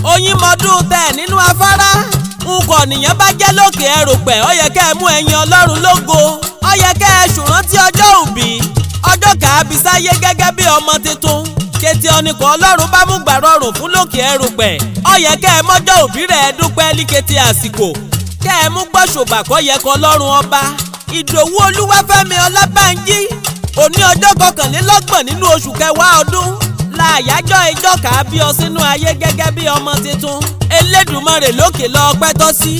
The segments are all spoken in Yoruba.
Oyin mọdún tẹ̀ nínú afárá. Nkọ̀ nìyẹn bá jẹ́ lókè ẹrùpẹ̀, ó yẹ kẹ́ ẹ mú ẹyin Ọlọ́run lógo. Ó yẹ kẹ́ ẹ ṣùrántí ọjọ́ òbí, ọjọ́ kàábi sáyé gẹ́gẹ́ bí ọmọ tuntun. Kété ọ̀nìkan Ọlọ́run bá mú gbà rọrùn fún lókè ẹrùpẹ̀, ó yẹ kẹ́ ẹ mọ́jọ́ òbí rẹ̀ dúpẹ́ líkété àsìkò. Kẹ́ ẹ mú gbọ́ṣùbà kọ́ yẹ kọ́ Ọlọ́run ọba. Ìdòwú Olúwafẹ́mi Ọlábánjí, òní ọjọ́ 21 nínú oṣù kẹwàá ọdún la àyájọ́ ìjọ kàábí ọ sínú ayé gẹ́gẹ́ bí ọmọ tuntun. Elédùmarè lókè lọ ọpẹ́ tọ́ sí,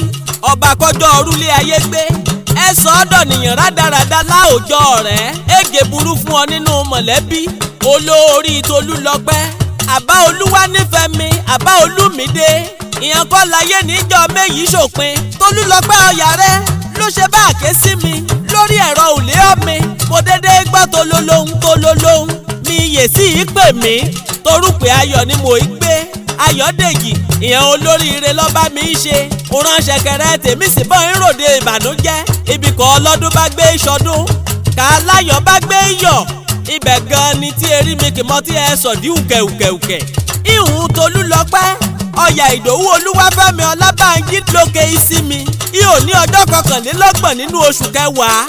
ọba kọjọ́ orúlé ayé gbé. Ẹ sọ ọ́ dọ̀nìyàn rádaràda láòjọ rẹ̀, ègè burú fún ọ nínú mọ̀lẹ́bí. Olórí Tolúlọpẹ́, àbá Olúwa nífẹ̀ẹ́ mi, àbá Olúmídé, ìyẹn kọ́ láyé níjọ́ méyìí ṣòpin. Tolúlọpẹ́ ọ̀yà rẹ ló ṣe bá àké sí mi lórí ẹ̀rọ òlé ọ̀mi. Mo dédé gbọ́ tolólóhùn tolólóhùn mi iyè sí í pè mí, torúpẹ́ ayọ̀ ni mò ń gbé. Ayọ̀dèjì ìyẹn olóríire lọ́ba mi ń ṣe. Òràn ṣẹ̀kẹ̀rẹ̀ tèmi sì bọ́ ń ròde ìbànújẹ́. Ibì kan ọlọ́dún bá gbé ìṣọdún, ká láyọ̀ bá gbé yọ̀, ibẹ̀ gan ni tí erí mi kì mọ́ tí ẹ sọ̀dí ùkẹ̀ùkẹ̀ùkẹ̀. Ìhùn Tolúlọpẹ́ ọ̀yà Ìdòwú Olúwafẹ́mi Ọlábánjí lókè ìsinmi. Ihò ní ọjọ́ 21 nínú oṣù kẹwàá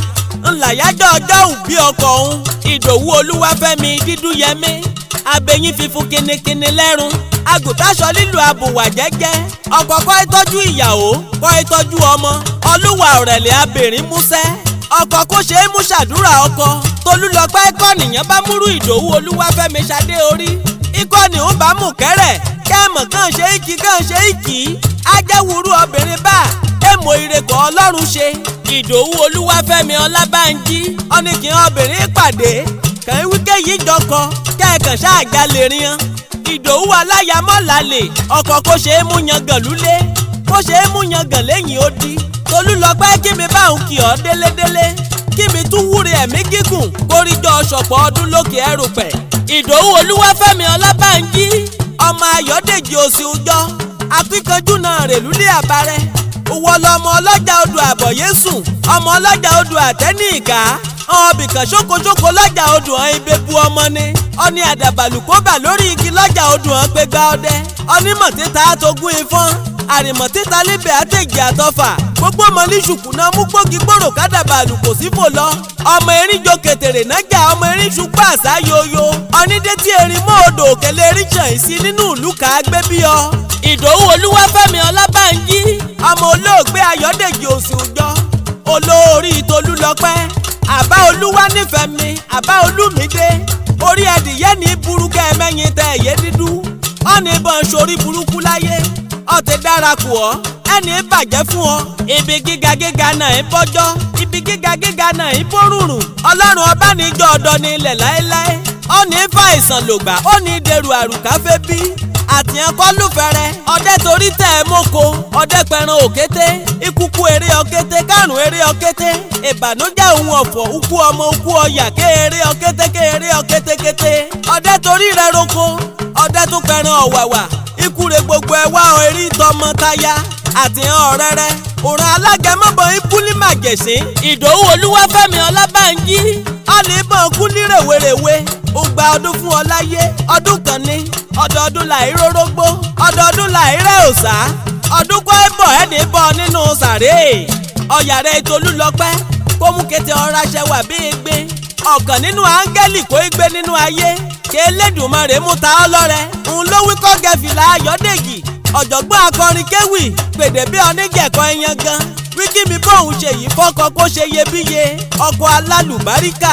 ńláyájọ́ ọjọ́ òbí ọkọ òun Ìdòwú Olúwafẹ́mi Dídúyẹmí. Abẹ́yín fífún kínníkínní lẹ́rùn, àgùntàṣọ lílo àbùwà jẹ́jẹ́. Ọkọ kọ́ ìtọ́jú ìyàwó, kọ́ ìtọ́jú ọmọ. Olúwa ọ̀rẹ̀lẹ̀ abìnrin músẹ́, ọkọ kó ṣe é mú ṣàdúrà ọkọ. Tolúlọpẹ́ kọ́ nìyẹn bá múrú Ìdòwú Olúwafẹ́mi ṣadé orí. Ikọ́ ni ó bá mú kẹ́rẹ̀ kẹ́mọ̀ kàn ṣe ìkì kàn ṣe ìkì. Ajẹ́wúrú obìnrin bá èmọ̀ ìrẹ́kọ̀ Ọlọ́run ṣe. Ìdòwú Olúwafẹ́mi Ọlábánjí ọ̀nìkìn obìnrin pàdé kàn wíkẹ́ yìí jọkọ kẹ́ẹ̀kan ṣáàjà lè ríyan. Ìdòwú aláyàmọ́lálẹ̀ ọkọ kó ṣe é mú yangàn lulẹ̀, kó ṣe é mú yangàn lẹ́yìn odi. Tolúlọpẹ́ kí mi bá òun kì ọ́ délédélé, kí mi tún wúre ẹ̀mí gígùn kóríjọ ṣọ̀pọ̀ ọdún lókè ẹrùpẹ̀. Ìdòwú Olúwafẹ́mi Ọlábánjí ọmọ Ayọ̀dèjì òsì òjọ́ akíkanjú náà rèlúlé àbárẹ́. Òwò lọmọ ọlọ́jà odò àbọ̀yésùn, ọmọ ọlọ́jà odò àtẹ́nìkà, ọbìkan ṣókoṣóko lọ́jà odò hàn ibẹ̀bu ọmọ ni. Ọní àdàbàlùkóbà lórí igi lọ́jà odò hàn pégbá ọdẹ. Onímọ̀ títa àtogún ifọ́n, àrìmọ̀ títa líbẹ̀ àtẹ̀jì àtọfà. Gbogbo ọmọ ní ṣùkú náà mú gbógi gbòrò kádàbàlù kò sí fò lọ. Ọmọ erin jo kètèrè nájà, ọmọ erin ṣùgbọ́n àṣà yoyo. Onídé tí erin mọ́ odò òkèlè erin ṣàn sí nínú ìlú ká gbé bí ọ. Ìdòwú Olúwafẹ́mi Ọlábánjí ọmọ olóògbé Ayọ̀dèjì òsì òjọ́ olórí Tolúlọpẹ́, àbá Olúwa nífẹ̀ẹ́ mi, àbá Olúmídé. Orí ẹdìyẹ ní burúkẹ́ mẹ́yìn tẹ ẹ̀yẹ dídú. Ọ̀nì ìbọn sórí burúkú láyé, ọ̀tẹ̀ dára kù ọ́, ẹni bàjẹ́ fún ọ. Ibi gíga gíga náà ń bọ́jọ́, ibi gíga gíga náà ń bórùrùn. Ọlọ́run ọba níjọ́ ọ̀dọ́ ní ilẹ̀ láéláé. Ọ̀nì fa ìsàn lògbà, ó ní dẹrù àrùkáfẹ́ bí. Àtìyàn kọ́ lùfẹ̀rẹ̀, ọdẹ torí tẹ̀ ẹ́ mọ́kọ, ọdẹ pẹran òkété, ikúkú eré ọkété, kárùn eré ọkété, ìbànújẹ́ òun ọ̀fọ̀, ukú ọmọ ukú ọyà ké eré ọkété ké eré ọkété kété. Ọdẹ torí rẹ̀ roko, ọdẹ tún pẹran ọ̀wàwà, ikú re gbogbo ẹwà erí tọmọtaya, àtìyàn ọ̀rẹ́rẹ́, òràn alágẹmọ́bọ̀ ikú ní màjèsín. Ìdòwú Olúwafẹ́mi Ọlábánjí ọ̀nìbọn kú ní rèwerèwe. Ó gba ọdún fún ọ láyé, ọdún kan ní ọdọọdún làìrórógbó, ọdọọdún làìrẹ́ òòsà, ọdún kọ́ ẹ bọ̀ ẹni bọ̀ nínú sàréè. Ọ̀yà rẹ̀ Tolúlọpẹ́ kó mú kété ọ̀rá ṣẹwà bí igbe, ọ̀kan nínú áńgẹ́lì kó igbe nínú ayé, kí Elédùmarè mú ta ọ́ lọ́rẹ. Òun ló wí kọ́ gẹ̀fìlà Ayọ̀dèjì ọ̀jọ̀gbọ́n akọrin kéwì pèdè bí oníjẹ̀kọ ẹyan gan, wí kí mi bóun ṣe yìí fọ́kọ kó ṣe iyebíye ọkọ alálùbáríkà.